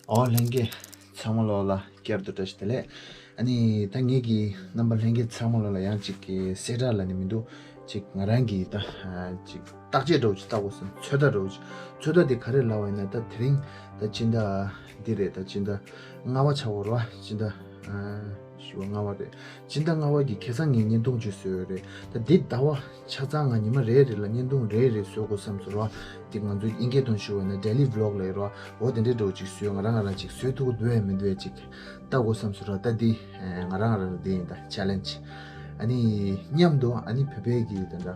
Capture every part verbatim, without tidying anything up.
ཨོ་ལྷན་རྒྱས་ཚང་མ་ལོག་ལ་བསྐྱར་དུ་བཀྲ་ཤིས་བདེ་ལེགས། ཨ་ནི་ད་ངེད་ཀྱི་རྣམ་པ་ལྷན་རྒྱས་ཚང་མ་ལོག་ལ་ཡང་ཅིག་གི་གསལ་བསྒྲགས་ལ་ནི་མི་འདུག་ཅིག་ང་རང་གི་ད་ཅིག་བརྟག་དཔྱད་འདྲ་བོ་ཅིག་བལྟ་དགོས་སམ། ཚོད་ལྟ་འདྲ་བོ་ཅིག་ཚོད་ལྟ་དེ་ག་རེ་ལབ་པ་ཡིན་ན། ད་དེ་རིང་ད་སྤྱི་ཟླ་འདི་རེད། ད་སྤྱི་ཟླ་ལྔ་པ་ཆགས་ཡོད་རེད་བ། སྤྱི་ཟླ་བཞི་པ་ལྔ་པ་རེད། སྤྱི་ཟླ་ལྔ་པ་གི་ཁ་སང་ངས་བརྙན་ཐུང་ཅིག་བཟོས་ཡོད་རེད། ད་འདི་ཟླ་བ་ཆ་ཚང་ང་ཉི་མ་རེ་རེ་ལ་བརྙན་ཐུང་རེ་རེ་བཟོ་དགོས་བསམ་སོང་ར། འདི་ང་ཚོ་ཨིན་སྐད་ཐོག་ཞུ་བ་ན་daily vlog ལབ་ར། འོ་དེ་འདྲའི་འདྲ་བོ་ཅིག་བཟོས། ང་རང་ང་རང་ཅིག་བཟོ་ཐུབ་ཀྱི་འདུག་ཡ་མི་འདུག་ཡ་ཅིག་ལྟ་དགོས་བསམ་སོང་ར། ད་འདི་ང་རང་ང་རང་ལ་འདི་ཡིན་ད་challenge། ཨ་ནི་མཉམ་དུ་ཨ་ནི་བོད་པའི་གི་ད་ད་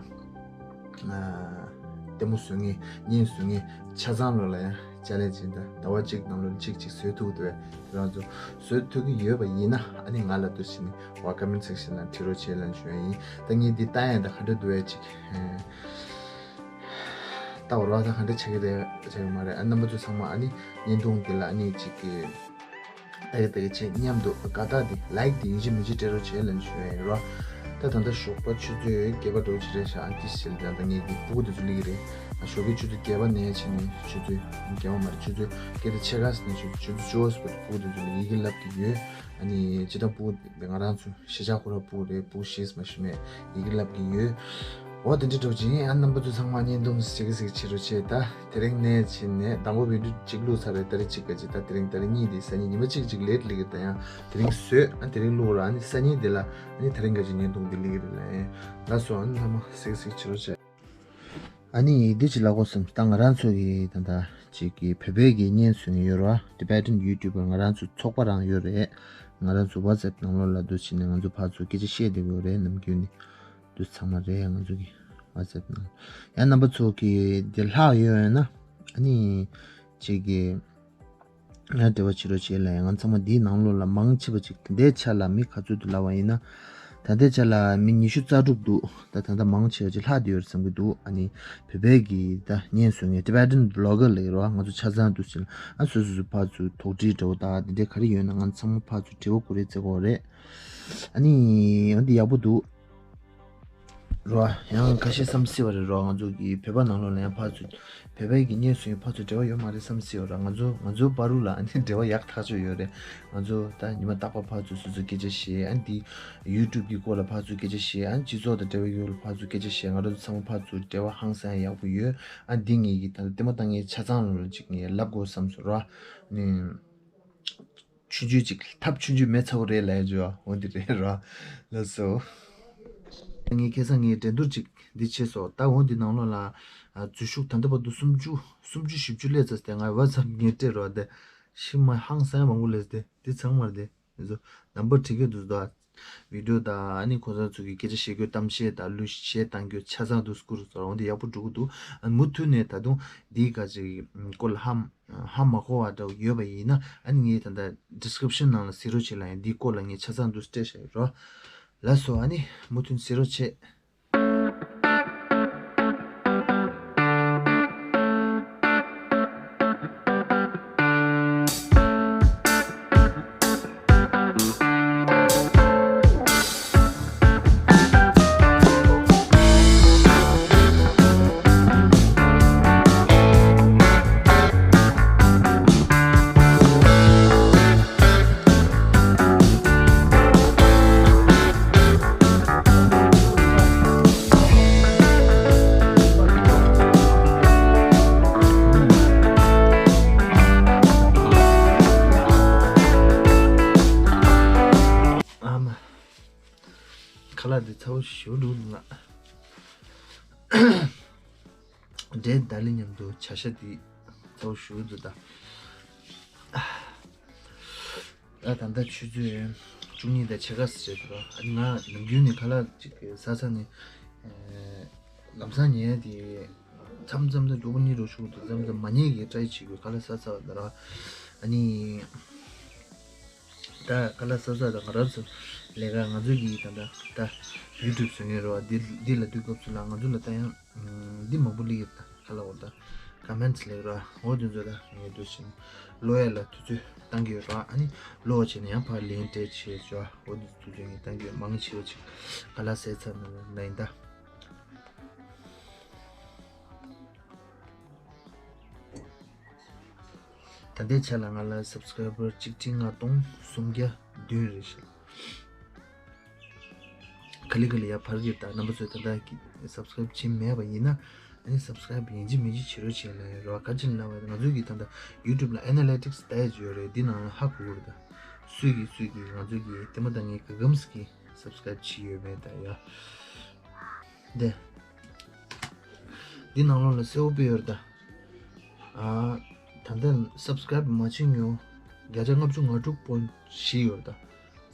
ལྟད་མོ་བཟོ་མཁན། བརྙན་བཟོ་མཁན་ཆ་ཚང་ལོག་ལ་ཡང་challenge ཡིན་ད། ཟླ་བ་གཅིག་ནང་ལོགས་གཅིག་གཅིག་བཟོ་ཐུབ་འདུག་པས། རང་ཚོ་བཟོ་ཐུབ་ཀྱི་ཡོད་པ་ཡིན་ན་ཨ་ནི་ང་ལ་འདུག་བྱས་ནས་བ་comment section ལ་བྲིས་རོགས་བྱེད་ལབ་ཞུ་ཡ་ཡིན། ད་ངས་འདི་ལྟ་ཡ་ད་ག་འདྲ་འདུག་ཡ་ཅིག་ལྟ་བར་བ་ད་ག་འདྲ་ཆགས་ཀྱི་རེད་ཆགས་ཀྱི་མ་རེད། ཨ་རྣམ་པ་ཚོ་ཚང་མ་ཨ་ནི་བརྙན་ཐུང་འདི་ལ་ཨ་ནི་གཅིག་གི་ཏག་ཏག་བྱས་མཉམ་དུ་དགའ་རྟགས་དེ་like དེ་ཡིན་གཅིག་མིན་གཅིག་སྤྲད་རོགས་བྱེད་ལབ་ཞུ་ཡ་ཡིན་རོ། ད་ད་ལྟ་ཞོགས་པ་ཆུ་ཚོད་བརྒྱད་པ་འདྲ་བོ་ཅིག་རེད་ཤག་ཨ་ཏི་ཞིག་ལ་ད་ངས་ཀྱི་སྤུ་གུ་དེ་ཚོ་སླེབས་ཀྱི་རེད། ཨ་ཞོགས་པའི་ཆུ་ཚོད་བརྒྱད་པ་ནས་བྱས་ནས་ཆུ་ཚོད་བརྒྱད་པ་མ་རེད། ཆུ་ཚོད་བརྒྱད་དང་ཕྱེད་ཀ་ནས་ཆུ་ཆུ་ཚོད་བཅུ་པ་སུ་སྤུ་གུ་དེ་ཚོ་ལ་ཡི་གེ་བསླབ་ཀྱི་ཡོད། ཨ་ནི་སྤྱིར་བཏང་སྤུ་གུ་དེ་ང་རང་ཚོ་གཞིས་ཆགས་ཁོ་རང་སྤུ་གུ་རེད། སྤུ་གུ་བཞི་མ་ཞིག་མེད། ཡི་གེ་བསླབ་ཀྱི་ཡོད། འོ་དེ་འདྲ་འདྲ་བོ་ཅིག་ཡིན། ཨ་རྣམ་པ་ཚོ་ཚང་མ་བརྙན་ཐུང་གཟིགས་གཟིགས་བྱེད་རོགས་བྱེད་ད། དེ་རིང་ནས་ཕྱིན་ནས་དང་པོ་བི་ཌིའོ་གཅིག་བླུགས་ཚར་རེད། ད་རེས་གཅིག་ག་ཅིག་ད་དེ་རིང་ད་རེས་གཉིས་དེ་སང་ཉིན་ཉི་མ་གཅིག་གཅིག་ལེཊ་སླེབས་ཀྱི་རེད། ད་ཡང་དེ་རིང་བཟོས། ཨ་དེ་རིང་བླུགས་ར། ཨ་ནི་སང་ཉིན་དེ་ལ་ཨ་ནི་ད་རིང་ག་ཅིག་བརྙན་ཐུང་འདི་སླེབས་ཀྱི་རེད་ལ། ཡིན་ལགས་སོ། ཨ་ནི་ཚང་མ་གཟིགས་གཟིགས་བྱེད་རོགས་བྱེད། ཨ་ནི་འདི་ཅིག་ལབ་དགོས་བསམ། ད་ང་རང་ཚོ་གི་ད་ད་ཅིག་གི་བོད་པའི་གི་བརྙན་བཟོ་མཁན་ཡོད་ར། Tibetan YouTuber ང་རང་ཚོ་ཚོགས་པ་རང་ཡོད་རེད། ང་རང་ཚོ་WhatsApp ནང་ལོགས་ལ་འདུག་བྱས་ནས་ང་ཚོ་ཕར་ཚུར་སྐད་ཆ་བཤད་བསྡད་ཀྱི་ཡོད་རེད། ནམ་རྒྱུན་ནས་འདུག་ཚང་མ་རེད། ང་ཚོ་གི་WhatsApp ནང་ཡང་རྣམ་པ་ཚོ་གི་འདི་ལྷག་ཡོད་ཡོད་ན་ཨ་ནི་ཅིག་གི་ང་འབྲེལ་བ་བྱེད་རོགས་བྱེད་ལ། ཡང་ང་ཚང་མ་འདིའི་ནང་ལོགས་ལ་མང་ཆེ་བ་ཅིག་ད་ལྟའི་ཆ་ལ་མི་ག་ཚོད་འདུག་ལབ་པ་ཡིན་ན། ད་ལྟའི་ཆ་ལ་མི་ཉི་ཤུ་རྩ་དྲུག་འདུག་ད་ད་ལྟ་མང་ཆེ་བ་ཅིག་ལྷག་བསྡད་ཡོད་རེད་བསམ་གྱི་འདུག་ཨ་ནི་བོད་པའི་གི་ད་བརྙན་བཟོ་མཁན་Tibetan vlogger ལབ་ཀྱི་རེད་བ། ང་ཚོ་ཆ་ཚང་འདུག་ཟེར་ན་ཨ་སོ་སོ་སོ་ཕར་ཚུར་དོགས་འདྲི་འདྲ་བོ་དང་དེ་འདྲའི་ག་རེ་ཡོད་ན་ང་ཚང་མ་ཕར་ཚུར་དྲི་བ་ཁོ་རེ་བཙལ་དགོས་རེད། ཨ་ནི་འོན་ཏེ་ཡག་པོ་འདུག་རོ། ཡང་ཁ་ཤས་བསམ་སྲིད་པ་རེད་རོ། ང་ཚོ་གི་བོད་པ་ནང་ལོགས་ལ་ཡང་ཕར་ཚུར་བོད་པའི་གི་བརྙན་བཟོ་མཁན་ཕར་ཚུར་འབྲེལ་བ་ཡོད་མ་རེད་བསམ་སྲིད་པ་རོ། ང་ཚོ་ང་ཚོའི་བར་དུ་ལ་ཨ་ནི་འབྲེལ་བ་ཡག་ཐག་ཆོད་ཡོད་རེད། ང་ཚོ་ད་ཉི་མ་རྟག་པར་ཕར་ཚུར་སོ་སོ་སྐད་ཆ་བཤད། ཨ་ནི་དེ་YouTube གི་སྐོར་ལ་ཕར་ཚུར་སྐད་ཆ་བཤད། ཨ་ནི་སྤྱི་ཚོགས་དང་འབྲེལ་བ་ཡོད་ལ་ཕར་ཚུར་སྐད་ཆ་བཤད། ང་རང་ཚོ་ཚང་མ་ཕར་ཚུར་འབྲེལ་བ་ཧང་སང་ཡག་པོ་ཡོད། ཨ་ནི་འདི་ངེད་ཀྱི་ད་ལྟ་ལྟད་མོ་ལྟ་མཁན་ཆ་ཚང་ལ་ཅིག་ངས་ལབ་དགོས་བསམ་སོང་རོ། ཨ་ནི། ཆུང་ཆུང་ཅིག་ཐབས་ཆུང་ཆུང་མེད་ཚ་བོ་རེད་ལབ་ཡ་ཅིག་འོ་འདི་རེད་ར། ལགས་སོ། ངས་ཁ་སང་ངའི་འགྲན་བསྡུར་ཅིག་འདི་བྱས་སོང་། ད་འོ་འདི་ནང་ལོགས་ལ་ཨ་འཛུལ་ཞུགས་ད་ལྟ་བར་དུ་སུམ་ཅུ་སུམ་ཅུ་བཞི་བཅུ་སླེབས་ཚར་ཏེ་ང་WhatsApp ངས་སྤྲད་རོགས་དེ་ཤི་མ་ཧང་སང་མང་པོ་སླེབས་ཏེ་འདི་ཚང་མར་དེ་འདི་ཚོ་ནམ་བར་བྲིས་ཀྱི་འདུག་ད། བི་ཌིའོ་དང་ཨ་ནི་ཁོང་ཚོ་ཚོ་གི་སྐད་ཆ་བཤད་རྒྱུ་གཏམ་བཤད་དང་གླུ་གཞས་བཏང་རྒྱུ་ཆ་ཚང་དུ་སྐུར་སོང་། འོ་འདི་ཡག་པོ་འགྲོ་གི་འདུག་ཨ་མུ་མཐུད་ནས་ད་དུང་འདིའི་ག་ཅིག་སྐོར་ལ་ཧ་ཧ་མ་གོ་བ་འདྲ་ཡོད་པ་ཡིན་ན་ཨ་ནི་ངས་ད་ལྟ་description ནང་ལ་གཟིགས་རོགས་བྱེད་ལ། ཡང་འདིའི་སྐོར་ལ་ངས་ཆ་ཚང་དུ་སྤྲད་བཞག་ཡོད་རོ། ལགས་སོ། ཨ་ནི་མུ་མཐུད་གཟིགས་རོགས་བྱེད། ཨ་མ། ཁ་ལག་འདི་ཚ་བོ་ཞེ་པོ་འདུག་ལ། འབྲས་དཱ་ལི་མཉམ་དུ་བྱ་ཤ་འདི་ཚ་བོ་ཞེ་པོ་འདུག་ད། ད་ད་ལྟ་ཆུ་ཚོད་བཅུ་གཉིས་དང་ཕྱེད་ཀ་ཟེར་འདུག་ར། ང་ནམ་རྒྱུན་ནས་ཁ་ལག་ཅིག་ཟ་ས་ནས་ལམ་སང་ཉལ་དེ། མཚམས་མཚམས་དུ་མགྱོགས་པོ་གཉིད་རོ་ཤུགས་དུ་མཚམས་མཚམས་མ་ཉལ་གི་try བྱེད་དགོས། ཁ་ལག་ཟ་ཟ་བ་ད་ར། ཨ་ནི། ད་ཁ་ལག་ཟ་ཟ་ད་ང་རང་ཚོ་ལས་ཀ་ང་ཚོ་གི་ད་ད་ད་YouTube བཟོ་མཁན་རེད་བ། འདི་འདི་ལ་དུས་སྐབས་སུ་ལ་ང་ཚོ་ལ་ད་ཡང་འདི་མང་པོ་སླེབས་ཡོད། ད་ཁ་ལག་འོ་ད་comments སླེབས་ར། འོ་དེ་ཚོ་ད་ངས་འདུག་བྱས་ནས་ཀློག་ཡ་ལ་དུས་ཚོད་བཏང་གི་ཡོད་ར། ཨ་ནི་ཀློག་བྱས་ནས་ཡང་ཕར་ལན་སྤྲད་བྱས་བྱ་བ་འོ་དེ་དུས་ཚོད་ངས་བཏང་གི་ཡོད། མང་ཆེ་བ་ཅིག་ཁ་ལག་ཟས་ཚར་ནས་ལ་ཡིན་ད། ད་ལྟའི་ཆ་ལ་ང་ལ་སབ་སི་ཀ་རའི་བར་གཅིག་ཁྲི་ལྔ་སྟོང་སུམ་བརྒྱ་བདུན་རེད་ཤག་ག་ལེ་ག་ལེ་ཡར་འཕར་གྱི་རེད། ད་རྣམ་པ་ཚོས་ད་ལྟ་གི་སབ་སི་ཀ་རའིབ་བྱས་མེད་པ་ཡིན་ན། ཨ་ནི་སབ་སི་ཀ་རའིབ་ཡིན་གཅིག་མིན་གཅིག་བྱེད་རོགས་བྱས་ལབ་ཡོད་རེད་བ། ག་ཅི་ལབ་པ་ང་ཚོའི་གི་ད་ལྟ་ཡུ་ཊུབ་ལ་ཨེ་ན་ལི་ཊིག་སི་ལྟ་ཡ་ཅིག་ཡོད་རེད། འདི་ནང་ལ་ཧ་གོ་གི་རེད། ད་སུས་གི་སུས་གི་ང་ཚོའི་གི་ལྟད་མོ་ལྟ་མཁན་ག་གམ་གི་སབ་སི་ཀ་རའིབ་བྱས་ཡོད་མེད་ད་ཡ། འདི་འདི་ནང་ལོགས་ལ་གསལ་པོ་སྤེལ་ཡོད་རེད་ད། ཨ། ད་ལྟ་སབ་སི་ཀ་རའིབ་མ་བྱེད་མྱོང་བརྒྱ་ཆ་ལྔ་བཅུ་ང་དྲུག་པོ་ཡིན་ཡོད་རེད་ད།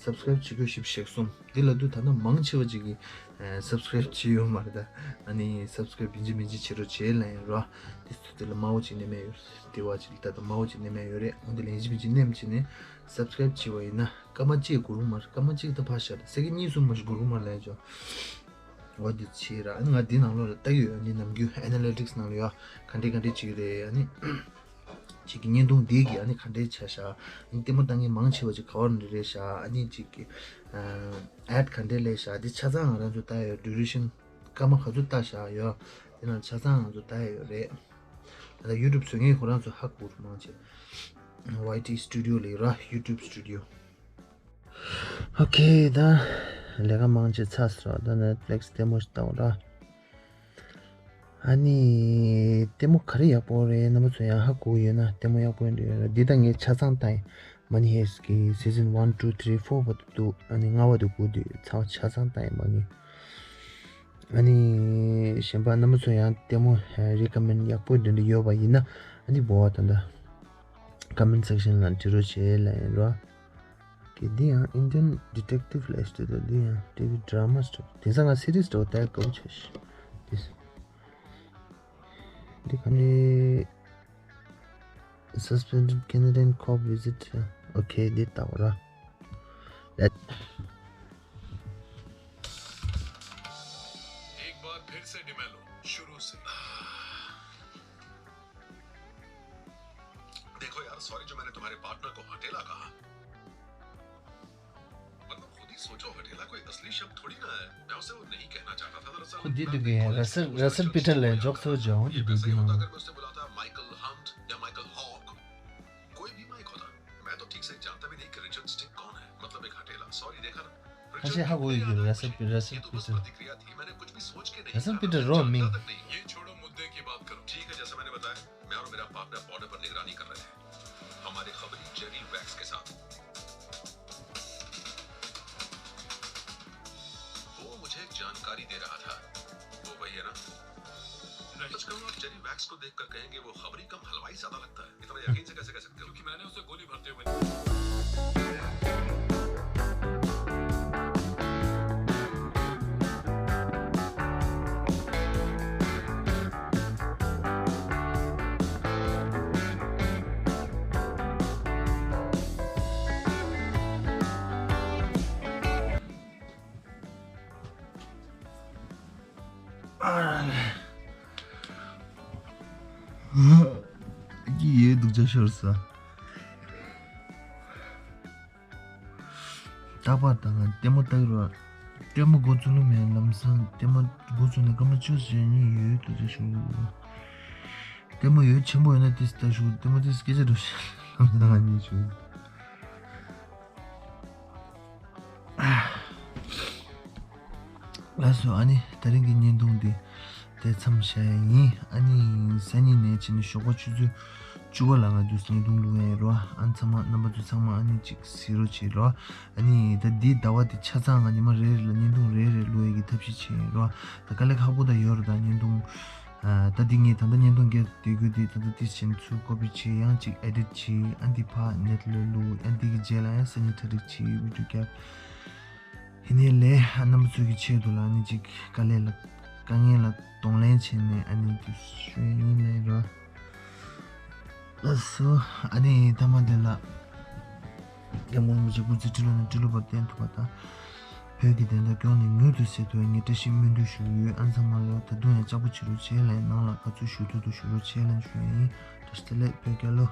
སབ་སི་ཀ་རའིབ་བྱེད་དགོས་ཞེས་བཤད་གསུམ་འདི་ལ་དུས་ད་ལྟ་མང་ཆེ་བ་ཅིག་གིས་ཨ་སབ་སི་ཀ་རའིབ་བྱས་ཡོད་མ་རེད་ད། ཨ་ནི་སབ་སི་ཀ་རའིབ་ཡིན་གཅིག་མིན་གཅིག་བྱེད་རོགས་བྱས་ལབ་ཡིན་རོ། དེ་ཚོ་དེ་ལ་དམའ་བོ་ཅིག་ནས་མེད་ཡོད་རེད། དེ་བ་ཅིག་ལ་ད་ལྟ་དམའ་བོ་ཅིག་ནས་མེད་ཡོད་རེད། འོན་ཏེ་ལན་གཅིག་མིན་གཅིག་ནས་མིན་གཅིག་ནས་སབ་སི་ཀ་རའིབ་བྱས་པ་ཡིན་ན་སྐར་མ་གཅིག་འགོར་གི་མ་རེད། སྐར་མ་གཅིག་ད་ཕར་བཞག་ད་སེ་ཀེན་གཉིས་གསུམ་མ་ཞིག་འགོར་གི་མ་རེད་ལབ་ཡིན་ཅོ། འོ་འདི་བྱས་ར། ང་འདི་ནང་ལོགས་ལ་ལྟ་གི་ཡོད། ཨ་ནི་ནམ་རྒྱུན་ཨེ་ན་ལི་ཊིག་སི་ནང་ལ་ཡོད། ག་འདྲས་ག་འདྲས་བྱེད་ཀྱི་རེད། ཨ་ནི་ཅིག་གི་བརྙན་ཐུང་འདི་གི་ཨ་ནི་ག་འདྲས་ཆགས་ཤག་ཨ་ནི་ལྟད་མོ་ལྟ་མཁན་མང་ཆེ་བ་ཅིག་ག་བར་འདྲ་རེད་ཤག་ཨ་ནི་ཅིག་གི་ཨ་ཨེཌ་ག་འདྲས་སླེབས་ཤག་འདི་ཆ་ཚང་ང་རང་ཚོ་ལྟ་ཡོད། ཌུ་རེ་ཤན་སྐར་མ་ག་ཚོད་ལྟ་ཤག་ཡོད། དེ་ནང་ཆ་ཚང་ང་ཚོ་ལྟ་ཡོད་རེད། ད་ལྟ་ཡུ་ཊུབ་བཟོ་མཁན་ཁོ་རང་ཚོ་ཧ་གོ་རེད། མང་ཆེ་ཝའི་ཊི་སི་ཊུ་ཌི་ཡོ་ལབ་ར། ཡུ་ཊུབ་སི་ཊུ་ཌི་ཡོ། ཨོ་ཁེ། ད་ལས་ཀ་མང་ཆེ་ཚར་སོང་། ད་ནེཊ་ཕི་ལིག་སི་ལྟད་མོ་ཞིག་ལྟ་བ་ར། ཨ་ནི་ལྟད་མོ་ག་རེ་ཡག་པོ་རེད། རྣམ་པ་ཚོ་ཡང་ཧ་གོ་ཡོད་ན། ལྟད་མོ་ཡག་པོ་ཡོད་འདྲ་ཡོད་ར། འདི་ད་ངས་ཆ་ཚང་ལྟ་ཡིན། མ་ནི་ཧེ་སི་ཀི་སི་ཛན་ཝན་ཊུ་ཐི་རི་ཕོར་བར་དུ་འདུག་ཨ་ནི་ལྔ་པ་དེ་སྒུག་བསྡད་ཡོད། ཚང་མ་ཆ་ཚང་ལྟ་ཡིན་མ་ངས། ཨ་ནི་གཞན་པ་རྣམ་པ་ཚོ་ཡང་ལྟད་མོ་རི་ཀོ་མེན་ཌི་ཡག་པོ་འདྲ་འདྲ་ཡོད་པ་ཡིན་ན། ཨ་ནི་འོ་ད་ལྟ་ཀོ་མེན་ཊི་སེག་ཤན་ལ་འབྲི་རོགས་བྱེད་ལབ་ཡིན་རོ། གལ་ཏེ་ཡང་ཨིན་ཌི་ཡན་ཌི་ཊེག་ཊིབ་ལབ་ཡོད་དེ། འདི་ཡང་ཊི་བི་ཌ་ར་མ་ཞིག་འདུག་དེང་སང་ང་སི་རི་ཡས་འདྲ་བོ་ལྟ་ཡག་དགའ་པོ་ཆགས་ཤག་འདི་ག་ནས་Suspended Canadian Cop Visit. ཨོ་ཁེ། འདི་ལྟ་བ་ར། ལེད། एक बार फिर से डिमेलो शुरू से। देखो यार, सॉरी जो मैंने तुम्हारे पार्टनर को हटेला कहा। मतलब, खुद ही सोचो, हटेला कोई असली शब्द थोड़ी ना है। मैं उसे वो नहीं कहना चाहता था। दरअसल, ཁོ་འདི་འདུག་གི་ར་སེལ་ར་སེལ་པི་ཊར་ལ་འཇོག་ཐུབ་ཅོག་འདི་འདུག་གི། अगर मैं उसे बुलाता माइकल हंट या माइकल हॉक, कोई भी माइक होता। मैं तो ठीक से जानता भी नहीं कि रिचर्ड स्टिंग कौन है। मतलब, एक हटेला। सॉरी, देखा ना? ཁ་ཤས་ཧ་གོ་ཡོད་ཀྱི་རེད། ར་སེལ་པི་ར་སེལ་པི་ཊར། ར་སེལ་པི་ཊར་རོ་མིང་། ये छोड़ो, मुद्दे की बात करो। ठीक है, जैसा मैंने बताया, मैं और मेरा पार्टनर बॉर्डर पर निगरानी कर रहे थे। हमारे खबरी जेरी वैक्स के साथ। वो मुझे एक जानकारी दे रहा था। वो वही है ना? नहीं। आजकल आप जेरी वैक्स को देखकर कहेंगे, वो खबरी कम हलवाई ज्यादा लगता है। इतना यकीन से कैसे कह सकते हो? क्योंकि मैंने उसे गोली भरते हुए ཀྱི་ཡོད་འདུག་ཅག་ཤོར་ས། རྟག་པར་ད་ང་ལྟད་མོ་ལྟ་གི་རོགས། ལྟད་མོ་འགོ་ཚུགས་ལུགས་མེད། ལམ་སང་ལྟད་མོ་འགོ་ཚུགས་ནས་སྐར་མ་བཅུ་ཞེ་གཉིས་ཡོད་འདུག་ཅག་ཤོར་གི་འདུག་ལྟད་མོ་ཡོད་ཆེན་པོ་ཡོད་ན་ཏིས་ལྟ་ཤོག་ལྟད་མོ་ཏིས་སྐད་ཆ་འགྲོ་ཤག་ལམ་སང་ང་གཉིས་ཤོར། ལགས་སོ། ཨ་ནི་ད་རིང་གི་བརྙན་ཐུང་འདི་དེ་མཚམས་བཞག་ཡ་ཡིན། ཨ་ནི་སང་ཉིན་ནས་བྱས་ནས་ཞོགས་པ་ཆུ་ཚོད་བཅུ་པ་ལ་ང་འདུག་སེ་བརྙན་ཐུང་བླུག་ཡ་ཡིན་རོ། ཨ་ནི་ཚང་མ་རྣམ་པ་ཚོ་ཚང་མ་ཨ་ནི་ཅིག་གཟིགས་རོགས་བྱེད་རོ། ཨ་ནི་ད་འདི་ཟླ་བ་འདི་ཆ་ཚང་ང་ཉི་མ་རེ་རེ་ལ་བརྙན་ཐུང་རེ་རེ་བླུག་ཡ་གི་ཐབས་ཤེས་བྱས་ཡིན་རོ། ད་དཀའ་ལས་ཁག་པོ་ད་ཡོད་རེད་ད་བརྙན་ཐུང་། ཨ་ད་འདི་ངས་ད་ལྟ་བརྙན་ཐུང་སྒེར་དེ་དགོས་དེ་ད་ལྟ་དེ་བཞིན་ཚུར་ཀོ་པི་བྱས། ཡང་ཅིག་ཨེ་ཌིཊ་བྱས། ཨ་འདི་ཕར་ནེཊ་ལ་བླུགས། ཨ་འདི་གི་རྗེས་ལ་ཡང་སང་ཉིན་གྲ་སྒྲིག་བྱས། བི་ཌི་ཡོ་བརྒྱབ། ཡིན་ནའི་ལས་ཨ་རྣམ་པ་ཚོ་གི་ཆེད་དུ་ལ་ཨ་ནི་ཅིག་དཀའ་ལས་ལ་དཀའ་ངལ་ལ་གདོང་ལེན་བྱས་ནས་ཨ་ནི་དེ་ཞུ་ཡ་ཡིན་ལས་རོ། ལགས་སོ། ཨ་ནི་མཐའ་མ་དེ་ལ་རྒྱལ་མོ་རིན་པོ་ཆེ་སྐུ་ཚེ་ཁྲི་ལོ་ནས་ཁྲི་ལོ་བར་བརྟན་ཐུབ་པ་དང་། བོད་ཀྱི་བདེན་མཐའ་སྐྱོང་ནས་མྱུར་དུ་གསལ་ཐུབ་པའི་ངས་བཀྲ་ཤིས་སྨོན་འདུན་ཞུ་གི་ཡོད། ཨ་ཚང་མ་ལོ་ད་དུང་ཡང་ལྕགས་པོ་བྱེད་རོགས་བྱེད་ལན། ནང་ལ་ག་ཚོད་ཞུ་ཐུབ་ཐུབ་ཞུ་རོགས་བྱེད་ལན་ཞུ་ཡ་ཡིན། བཀྲ་ཤིས་བདེ་ལེགས་བོད་རྒྱལ་ལོ།